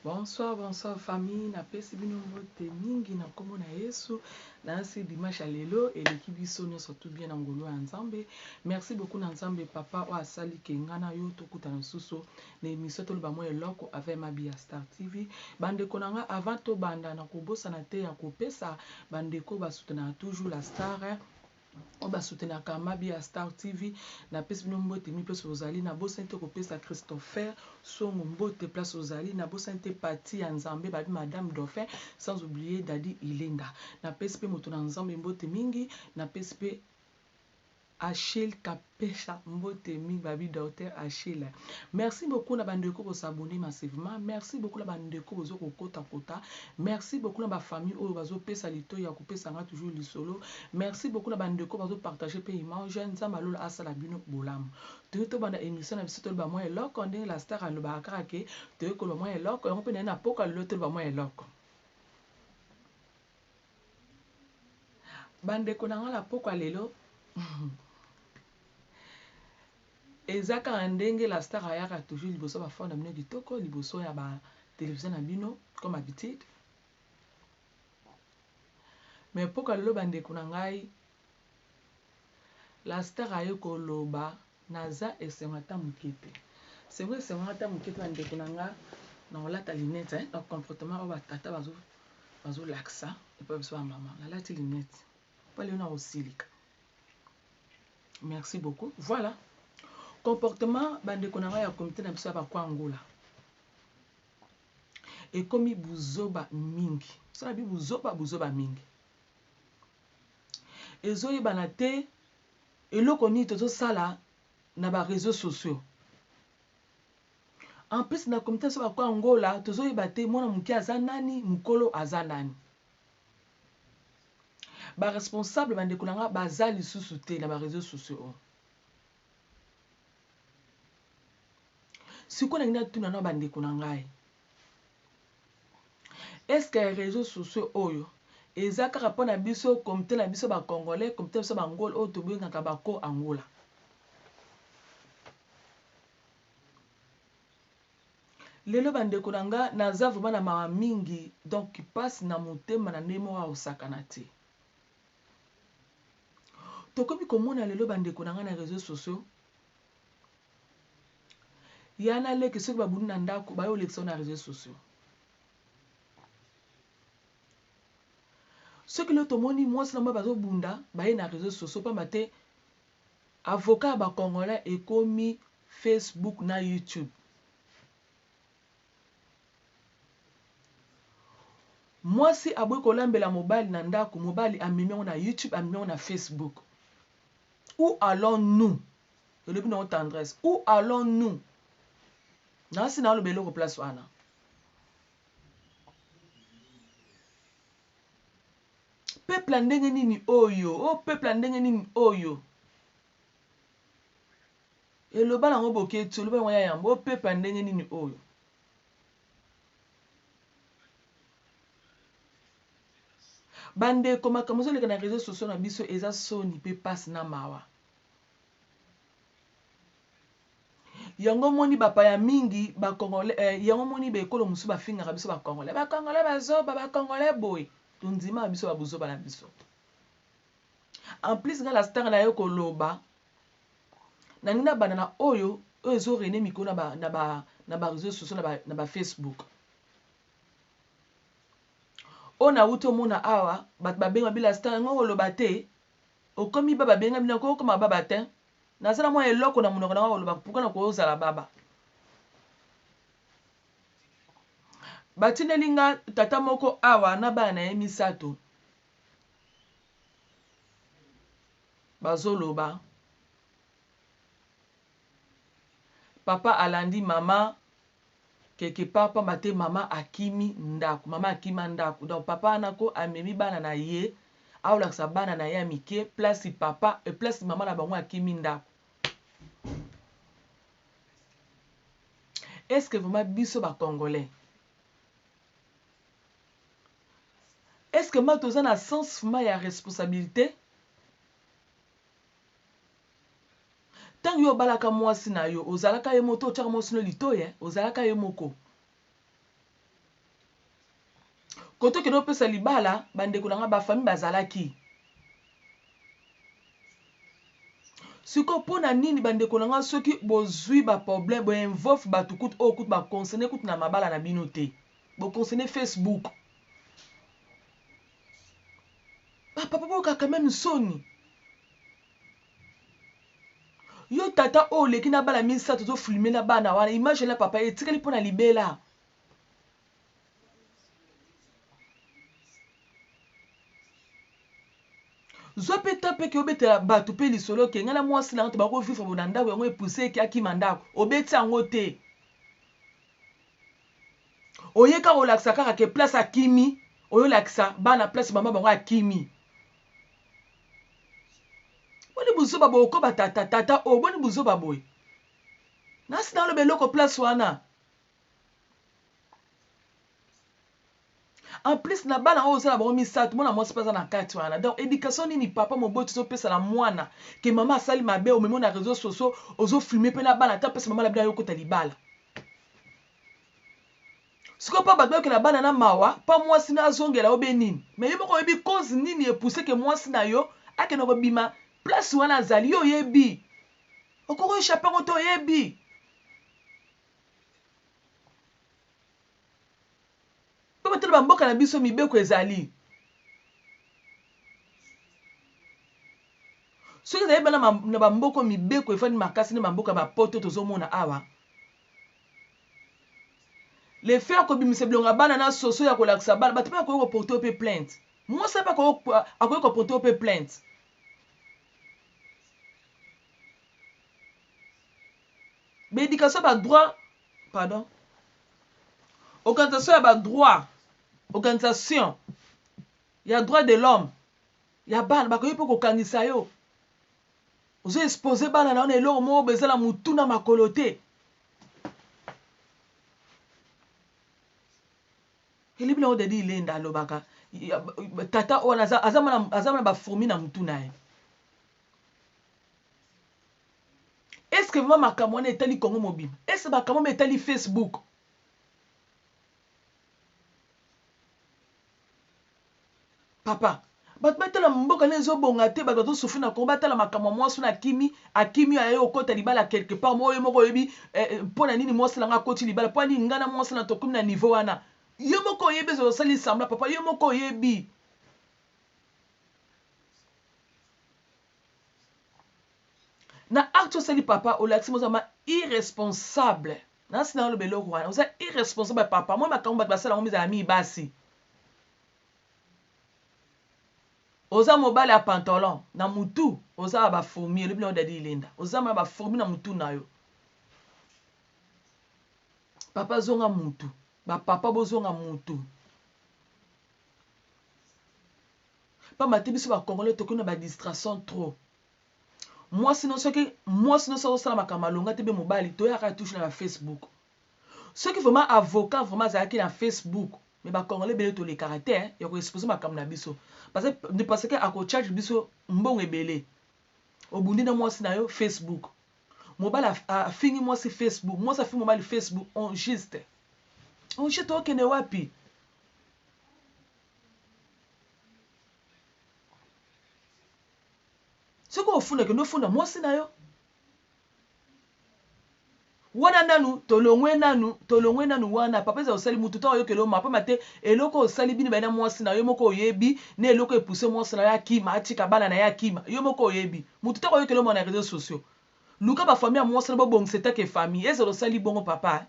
Bonsoir, bonsoir famille, napesi bino mbote mingi na nkombo na Yesu. Nasi dimanche ya lelo eleki biso nyonso tout bien na ngolu ya Nzambe. Merci beaucoup na Nzambe papa oyo asali ke nga na yo tokutana lisusu na emission toloba mwa eloko avec Mabiya Star TV. Bandeko na nga avant tobanda na kobosana te ya kopesa bandeko basoutenaka toujours la star oyo ba soutenaka Mabiya Star TV. Napesi bino mbote mingi place ozali. Nabosani te kopesa Christopher Songo mbote place ozali. Nabosani te Patty ya Nzambe babi Madame Dauphin, sans oublier Daddy Ilenda. Napesi pe moto na Nzambe mbote mingi. Napesi pe Achille Kapesha mbote mingi babi Docteur Achille. Merci beaucoup na bandeko bo s'abonner massivement. Merci beaucoup na bandeko bozo kokota kota. Merci beaucoup na ba famille oyo bazo pesa litoyi ya kopesa nga toujours lisolo. Merci beaucoup na bandeko bazo partager pe image. Nzambe ya lola asala bino bolamu. Toye tobanda emission na biso toloba mwa eloko ndenge la star alobaka kaka ke toye koloba mwa eloko yango pe naye na pokwa lelo toloba mwa eloko. Bandeko na nga na pokwa lelo eza kaka ndenge la star ayaka toujours liboso ba phone na bino kitoko liboso ya ba television na bino comme habitude. Mais pokwa lelo bandeko na ngai la star aye koloba naza esengo ata moke te. Sengo esengo ata moke te bandeko na nga na kolata lunette hein, na comportement oyo ba tata bazo bazolakisa epai biso ba mama. Nalati lunette mpo lelo nakosilika. Merci beaucoup. Voilà. Comportement bandeko na ngai ya comité na biso ya Bakwangola ekomi buzoba mingi. Soki nabi buzoba, buzoba mingi. Ezoyebana te eloko nini tozosala na ba réseaux sociaux. En plus na comité na biso ya Bakwangola tozoyeba te mwana moke aza nani, mokolo aza nani. Ba responsable bandeko na nga baza lisusu te na ba réseaux sociaux oyo. Sikoyo nalingi natuna na bandeko na ngai, est-ce que réseaux sociaux oyo eza kaka mpona biso comité na biso ba congolais, comité na biso ba Angola oyo tobengaka ba ko Angola? Lelo bandeko na nga naza vraiment na mawa mingi, donc pasi na motema na ndenge moko ya kosakana te. Tokomi komona lelo bandeko na nga na réseaux sociaux ya na leki soki babuni na ndako baye olekisa na réseaux sociaux. Soki lelo tomoni mwasi na mobali bazobunda baye na réseaux sociaux pamba te avocat ya ba congolais ekomi Facebook na YouTube. Mwasi aboyi kolambela mobali na ndako, mobali amemi yango na YouTube, amemi yango na Facebook. Où allons-nous? Elobi nango tendresse. Où allons-nous? Nasi naloba eloko place wana. Peuple ya ndenge nini oyo? Oh peuple ya ndenge nini oyo? Eloba nango boketsu, eloba nango ya yambo, oh peuple ya ndenge nini oyo? Bandeko, makambo ezoleka na réseaux sociaux na biso eza soni pe pasi na mawa. Yango moni bapaya mingi ba congolais eh, yango moni ba ekolo mosusu bafingaka biso ba congolais, ba congolais bazoba, ba congolais boye. Tondima biso ba buzoba na biso. En plus nga la star na yo koloba nangi na banda na oyo oyo ezo rene mikolo na ba na ba na ba réseaux sociaux na ba Facebook. Oyo nawuti omona awa bato babenga bila star yango koloba te okomi baba benga bino okoma baba te. Naza na mwa eloko na monoko na nga koloba pourquoi na kozala baba. Batindeli nga tata moko awa na bana na ye misato bazoloba papa alandi mama quelque part pamba te mama akimi ndako, mama akima ndako donc papa wana ko amemi bana na ye aolakisa bana na ye ya mike place papa place mama na bango akimi ndako. Est-ce que vraiment biso ba congolais est-ce que ma toza na sens vraiment ya responsabilité? Tango yo obalaka mwasi na yo ozalaka ye moko to otiaka mwasi no litoyi eh? Ozalaka ye moko. Kote okende opesa libala, bandeko na nga ba famille bazalaki. Sikoyo mpo na nini bandeko na nga soki bozui ba problème bo involve batu kutu oyo kutu ba concerne kutu na mabala na bino te. Bo concerne Facebook. Ba papa boyoka quand même soni. Yo tata oyo oleki na bana misatu ozo filme na bana wana image na papa etikali mpo na libela. Zwa pe temps pe ke obetela batu pe lisolo ke ngai na mwasi na nga tobanda ko vivre boye na ndaku yango e pousser ye ke akima ndaku. Obeti yango te. Oye kaka kolakisa kaka ke place akimi, oye olakisa bana place mama bango akimi. Boni buzoba boye okoba tata tata oyo boni buzoba boye. Nasi naloba eloko place wana. En plus na bana oyo oza na bango misatu mwana mwasi pe aza na kati wana donc education nini papa moboti ozo pesa na mwana ke mama asali mabe omemi na reseaux sociaux ozo filmer pe na bana ata pesa mama na bino ayo kota libala sikoyo pa bato bayokela bana na mawa pa mwasi na azongela yo be nini mais yo moko oyebi cause nini epousse ke mwasi na yo akende kobima place wana azali yo oyebi okoki echappe yango te oyebi. Mpe batala ba mboka na biso mibeko ezali. Soki ezali bana na ba mboka mibeko efandi makasi nde ba mboka ba poto tozomona awa. Le fait ya kobimisa bilongo ya bana na soso ya kolakisa bana bato mpe bakoki ko porter yo mpe plainte. Mwasi mpe akoki ko porter yo mpe plainte. Ba education ba droit pardon organisation ya ba droit organisation ya droit de l'homme ya bana bakoki mpe kokangisa yo ozo expose bana na yo na eloko moko boye eza na mutu na makolo te elobi nango Daddy Ilenda alobaka tata oyo wana aza na ba fourmi na mutu na ye. Est ce que vraiment makambo wana etali Congo mobimba? Est ce makambo wana etali Facebook? Papa, bato batala mboka nde ezobonga te, bato bazo souffrir na Congo, batala makambo ya mwasi wana akimi, akimi aye okota libala quelque part, oyo moko oyebi eh, mpo na nini mwasi na nga akoti libala, mpo na nini nga na mwasi na tokomi na niveau wana. Yo moko oyebi ezala osali semblant papa, yo moko oyebi. Na acte osali papa olakisi moza ma irresponsable nasi na oloba eloko wana oza irresponsable papa moi makambo bato basala yango mizala mingi basi oza mobali ya pantalon na mutu oza na ba fourmi elobi na yo dadi ilenda oza na ba fourmi na mutu na yo papa zonga mutu ba papa bozonga mutu Pamba te biso ba congolais tokomi na ba distraction trop. Mwasi no soki mwasi no soki osala makambo malonga te be mobali toyaka toujours na ba Facebook. Soki vraiment avocat vraiment azalaki na Facebook mais ba congolais ebele tolekaka te ya ko exposer makambo na biso. Parce que ako charge biso mbongo ebele. Obundi na mwasi na yo Facebook. Mobali afingi mwasi Facebook, mwasi afingi mobali Facebook on juste. On juste okende wapi? Soki ofunda kende ofunda mwasi na yo wana nanu tolongwe nanu tolongwe nanu wana papa eza osali mutu to ayokela yo mawa pamba te eloko osali bino baye na mwasi na yo moko oyebi na eloko epuse mwasi na yo akima atika bana na ye akima yo moko oyebi mutu te akoyokela yo mawa na reseaux sociaux luka ba famille ya mwasi na bobongisa etake famille ezala osali bongo papa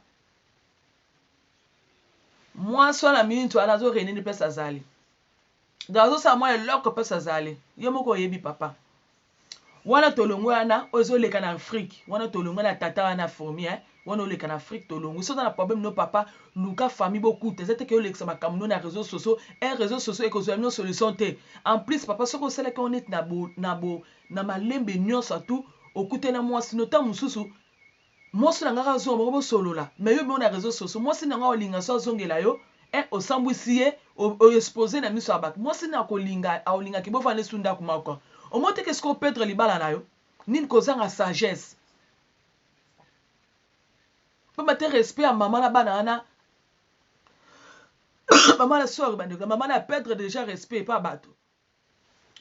Mwasi wana minute wana azo renene place azali. Donc azosala mwa eloko place azali. Yo moko oyebi papa. Wana tolongwe wana oyo ezoleka na Afrique. Wana tolongwe na tata wana fourmi hein. Wana oleka na Afrique tolongwe. Soki oza na problème no papa, luka famille bokuta. Eza te ke olekisa makambo no na réseaux sociaux. Un réseaux sociaux ekozwa bino solution te. En plus papa soki osalaki yango neti na bo na bo na malembe nyonso tout okutani na mwasi no tango mosusu Mwasi na nga azonga bango bosolola mais yo na reseaux sociaux mwasi na nga olinga so azongela yo eh osambwisi ye o expose na miso ya bato mwasi na akolinga akolinga ke bofanda lisusu ndako moko omoni te ke sikoyo perdre libala na yo nini kozanga sagesse pamba te respect ya mama na bana wana. Mama na sorry bandeko, mama na perdre déjà respect epa bato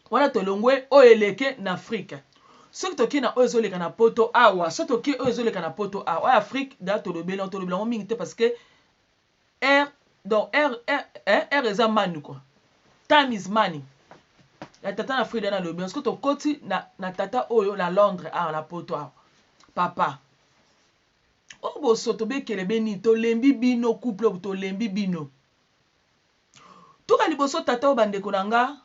wana. Tolongwe oyo eleke na Afrique, soki tokei na oyo ezoleka na Poto awa, soki tokei oyo ezoleka na Poto awa, oyo Afrique da tolobeli yango, tolobeli yango mingi te, parce que r donc r r r eza money quoi, time is money. Ya tata na Afrique da nalobi yango. Soki tokoti na tata oyo na Londres awa, na Poto awa, papa oyo bosoto bekele beni, tolembi bino, couple oyo tolembi bino. Toka liboso, tata oyo, bandeko na nga,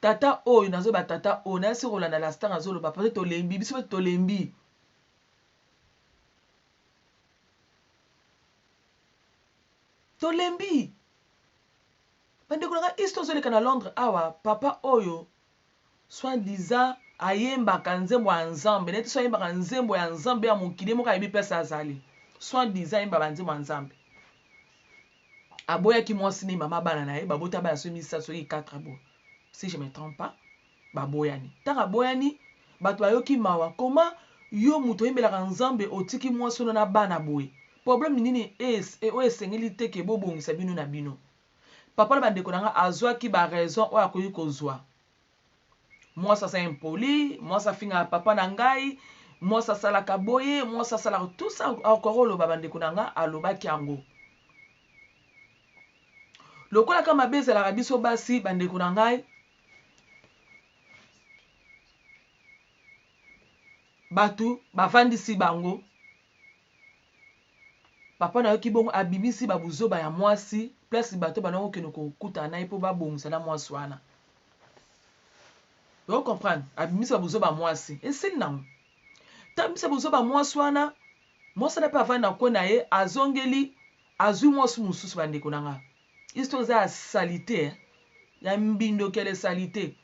tata oyo nazoba, tata oyo nayasi kolanda la star azoloba, parce tolembi, biso mpe tolembi, tolembi, bandeko na nga. Histoire ozoleka na Londres awa, papa oyo soi-disant ayembaka nzembo ya Nzambe, neti so ayembaka nzembo ya Nzambe ya mokili moko, ayebi mpesa azali soi-disant ayemba banzembo ya Nzambe. Aboyaki mwasi ne, mama bana na ye, babota bana soki misato, soki 4 bo, si je me trompe pas. Baboyani. Ntango aboyani, bato bayoki mawa. Koma yo moto oyembelaka Nzambe, otiki mwasi ono na bana boye, problème nini oyo esengeli te ke bobongisa bino na bino? Papa na bandeko na nga azwaki baraison oyo akoki kozwa. Mwasi aza impoli, mwasi afingaka papa na ngai, mwasi asalaka boye, mwasi asalaka tout ça, akoki oloba. Bandeko na nga, alobaki yango lokola ka mabe ezalaka biso basi. Bandeko na ngai, bato bavandisi bango. Papa nayoki bongo, abimisi babuzoba ya mwasi, place bato bana kokende kokutana na ye mpo babongisa na mwasi wana. Ocomprendre? Abimisi babuzoba ya mwasi, esili nango. Ta abimisi babuzoba ya mwasi wana, mwasi wana mpe avandi na kwe na ye, azongeli, azwi mwasi mosusu. Bandeko na nga, histoire eza ya saleté, ya mbindokele, saleté.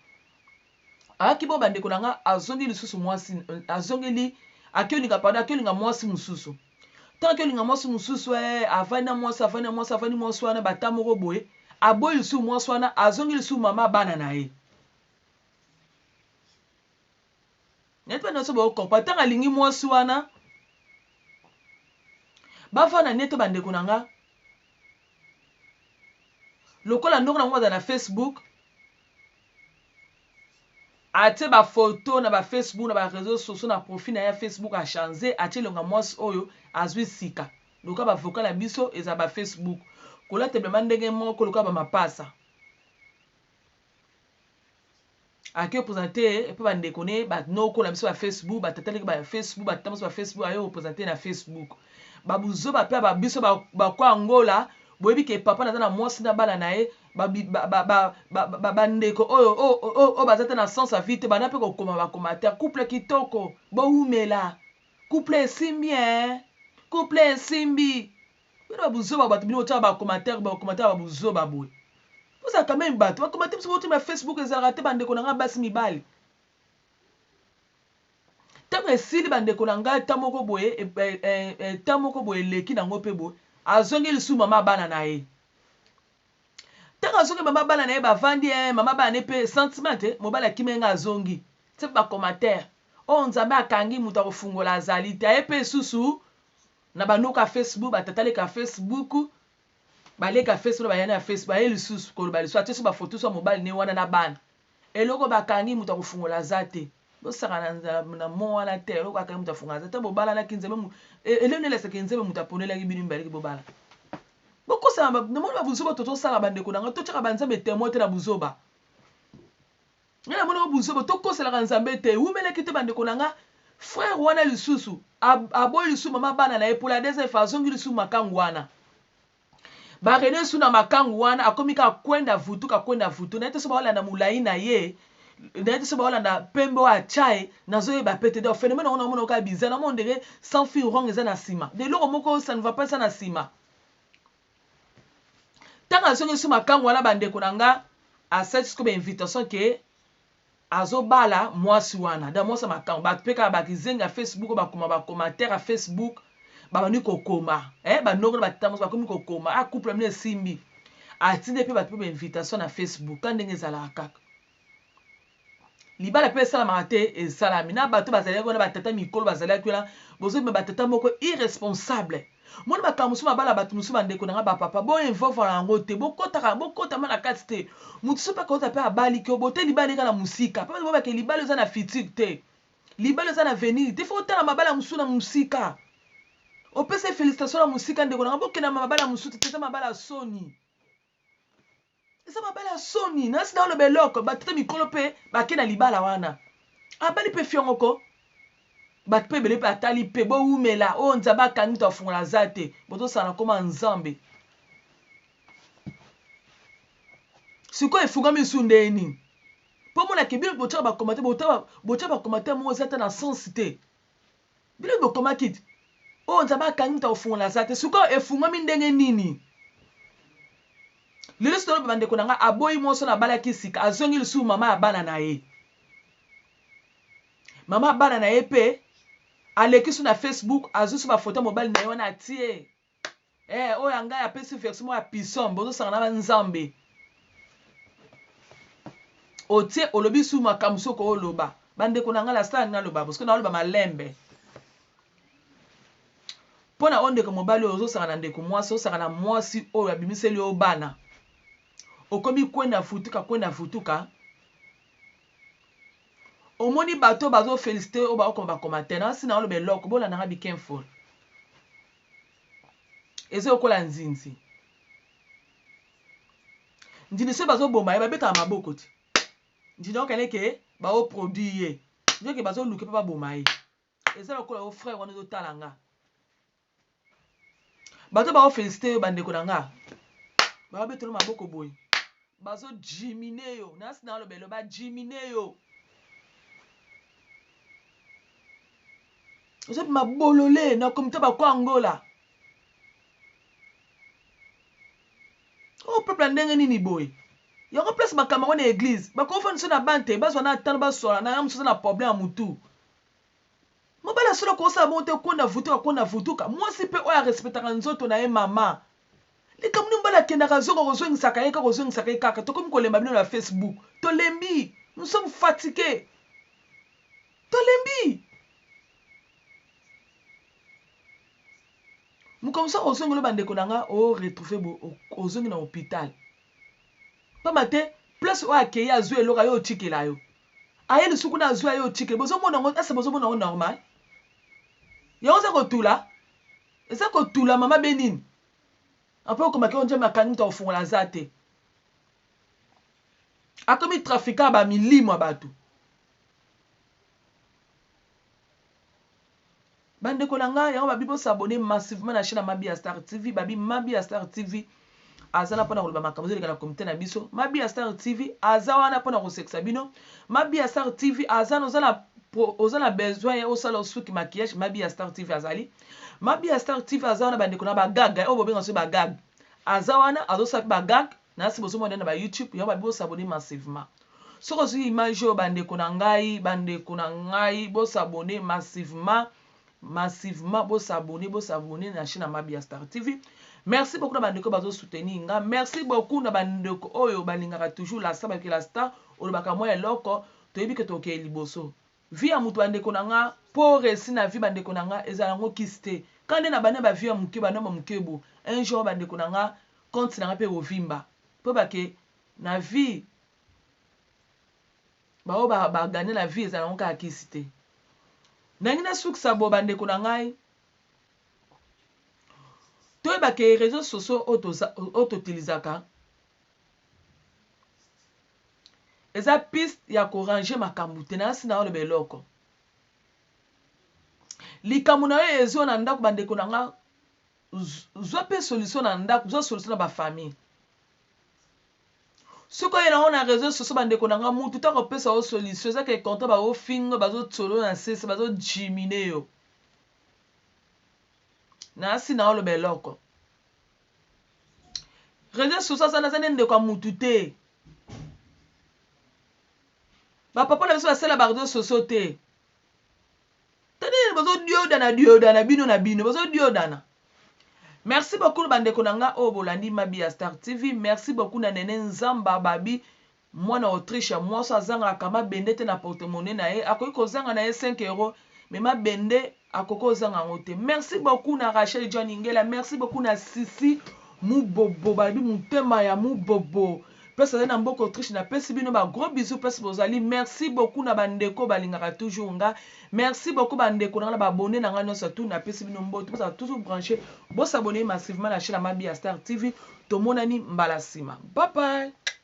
Ayaki bo, bandeko na nga, azongi lisusu mwasi, azongeli, akeolinga, pardon, akeolinga mwasi mosusu. Ntango akeolinga mwasi mosusu, avandi na mwasi, avandi na mwasi, avandi mwasi wana bata moko boye, aboyi lisusu mwasi wana, azongi lisusu mama bana na ye. Neti bana nyonso bocomprendre, ntango alingi mwasi wana, bavanda nete. Bandeko na nga, lokola ndoko nango baza na Facebook, atie bafoto na bafacebook, na baréseaux sociaux, na profil na ye ya Facebook, achange, atie elonga mwasi oyo azwi sika. Lokola bavocal na biso eza bafacebook, kolata bilamba ndenge moko lokola bamapasa, ake représente mpe bandeko ne, banoko na biso ba Facebook, batata ndenge ba Facebook, batata biso ba Facebook, aye représente na Facebook babuzoba mpe babiso bakwa Angola. Boyebi ke papa naza na mwasi na bana na ye. Bandeko oyo baza te na sens ya vie te, banda mpe kokoma bacommentaire: "Couple kitoko, bowumela, couple esimbi, hein, couple esimbi." Bino babuzoba, bato bino botyaka bacommentaire, bacommentaire babuzoba boye. Bozala quand même bato, bacommentaire biso botima Facebook ezalaka te. Bandeko na ngai, basi, mibali, ntango esili, bandeko na ngai, ta moko boye, ta moko boye eleki nango mpe boye, azongi lisusu mama bana na ye. Ntango azongi mama bana na ye, bavandi, mama bana ne mpe sentiment te, mobali akimi nga, azongi te. Bacommentaire oyo: "Nzambe akangi, moto akofungola azali te." Aye mpe lisusu na banoko ya Facebook, batata leka ya Facebook, baleka Facebook, bayani ya Facebook, baye lisusu koloba lisusu, atie so bafoto so ya mobali ne wana na bana. Eloko bakangi, moto akofungola aza te. Bosaka na mo wana te. Eloko akangi, moto afungola aza te. Bobalanaki, Nzambe elelo elesaki, Nzambe moto aponelaki bino mibaleki, bobala. Bokosala namoni babuzoba tozosala. Bandeko na ngai, totyaka banzambe témoin te na buzoba. Ngai namoni buzoba, tokoselaka Nzambe te. Ewumelaki te, bandeko na nga, frère wana lisusu aboyi lisusu mama bana na ye pour la deuxième fois. Azongi lisusu makangu wana, barene su na makangu wana, akomi kaka kwenda vutu, kakwenda vutu. Naye te so baolanda molai na ye, naye te so baolanda pembe oyo atya ye, nazoyeba pe te. Donc phénomène yango namona oka bizarre, namona ndenge sans fil rong eza na nsima de eloko moko, ça ne va pas, eza na nsima. Ntango azongi su makangu wana, bandeko na nga, asali sikoyo bainvitation ke azobala mwasi wana, da mwasi ya makangu. Bato mpe kaka bakizenga ya Facebook, bakoma bacommentaire ya Facebook, babandi kokoma, banoko na batata moso bakomi kokoma: "A couple mino esimbi." Atindi mpe bato mpe bainvitation na Facebook, ka ndenge ezalaka kaka. Libala mpe esalamaka te, esalami na bato bazalaki wana, batata mikolo bazalaki wana. Bozobima batata moko irresponsable. Moni makambo mosusu mabala bato mosusu bandeko na nga ba papa bo involve na yango te bokotaka bokotama na kati te moto soki akota mpe abali ke bote libala eka na mosika mpe bobake libala eza na futur te libala eza na avenir te fo otala mabala mosusu na mosika opesa félicitation na mosika ndeko na nga bokenda mabala mosusu te eza mabala ya soni eza mabala ya soni nasi naoloba eloko batata mikolo mpe bake na libala wana abali mpe fiongo ko bato mpe ebele mpe atali mpe bowumela oyo nzambe akangi to afungola aza te bozosala koma nzambe sikoyo efungami lisusu ndenge nini mpo omonake bino botyaka bacommentaire botya bacommentaire moko eza ata na sens te bino bokomaki te oyo nzambe akangi moto akofungola aza te sikoyo efungwami ndenge nini lelo soki toloba bandeko na ngai aboyi mwasi wana abalaki sika azongi lisusu mama ya bana na ye mama ya bana na ye mpe aleki su na facebook azwi su bafoto ya mobali na ye wana atie eh, oyo ya ngai apesi version moko ya pison bozosanga na banzambe otie olobi su makambo soki oloba bandeko na ngai nasala naloba parce que naloba malembe mpo na oyo ndeko mobali oyo ozosaka na ndeko mwasi osaka na mwasi oyo abimiseli yo bana okomi kwenda futuka kwenda futuka omoni bato bazofélicité oyo bakokoma bacommentaire nasi na oloba eloko bolandanga bikenfol eza lokola nzinzi nzinzi soki bazoboma ye babetaka maboko te nzinzi okende ke baoproduit ye nzoke bazoluka mpe baboma ye eza lokola yo frère wana ozotala nga bato baofélicité yo bandeko na nga babetelo maboko boye bazojimine yo nasi na aloba elo bajimine yo ozobima bolole na komite bako angola oyo peuple ya ndenge nini boye yango place makambo yango na église bakofanda so na bante bazwa na tano basola na ya mosusu na problème ya mutu mobali asolo kosala bongo te konda vutuka konda vutuka mwasi mpe oyo arespectaka nzoto na ye mama likambo nini mobali akendaka zonga kozongisaka ye kaka kozongisaka ye kaka tokomi kolemba bino na facebook tolembi nous sommes fatigués tolembi mokonzi soki ozongeli bandeko na nga oretrouve bo ozongi na hôpital pamba te place oyo akei azwi eloko aye otikela yo aye lisusu kuna azwi aye otikela bozomona yango ese bozomona yango normal yango eza kotula eza kotula mama be nini apres okomaki oyo nzambe akangi moto akofungola aza te akomi trafiquant ya bamilimo ya bato bandeko na ngai yango babi bosabone massivement na chaîne ya mabi ya star tv babi mabi ya star tv aza na mpona koloba makambo ezoleka na komite na biso mabi ya star tv aza wana mpona kosekisa bino mabi ya star tv aza na oza na besoin ya osala osuki maquillage mabi ya star tv azali mabi ya star tv aza wana bandeko na bagag oyo bobenga so bagag aza wana azosala mpe bagag nasi bozomona na ba youtube yango babi bosabone massivement soki ozwi image oyo bandeko na ngai bandeko na ngai bosabone massivement massivement bosabone bosabone na chaîne ya mabi ya star tv merci beaucoup na bandeko bazosoutenir nga merci beaucoup na bandeko oyo balingaka toujours la star babiki la star olobaka mwa eloko toyebi ke tokeye liboso vie ya moto bandeko na nga mpo resi na vie bandeko na nga ezala yango kisi te ka nde na bana bavie ya moke banoma moke bo un jour bandeko na nga compte na nga mpe kovimba mpo bake na vie baoyo bagane na vie ezala yango kaka kisi te nangi nasukisa bo bandeko na ngai toyebaka réseau sociaux oyo toutilisaka eza piste ya korange makambo te nasi na oloba eloko likambo na yo ezwa na ndako bandeko na nga zwa mpe solution na ndako zwa solution na bafamille soki oyela yango na réseau sociaux bandeko na nga mutu ta kopesa yo solution eza ke contrat baofinga bazotsolo na sese bazojimine yo nasi na oloba eloko réseau sociaux aza naza nde ndeko ya mutu te bapapa na biso basala baréseau sociaux te tani bazodiodana diodana bino na bino bazodiodana merci beaucoup bandeko na nga oyo bolandi mabi ya star tv merci beaucoup na nene nzamba babi mwana autriche ya mwasi azangaka mabende te na porte-monnaie na ye akoki kozanga na ye 5 euro mais mabende Akoki ozanga yango te. Merci beaucoup na Rachel John Ingela, merci beaucoup na Sisi Mubobo, balobi motema ya Mubobo. Place azali na mboka Autriche, napesi bino ba gros bisous place bozali. Merci beaucoup na bandeko balingaka toujours nga. Merci beaucoup bandeko na nga na ba abonné na nga nyonso tout, napesi bino mbote. Bozala toujours branché, bo s'abonner massivement na chaîne ya Mabiya Star TV. Tomonani mbala sima. Bye bye.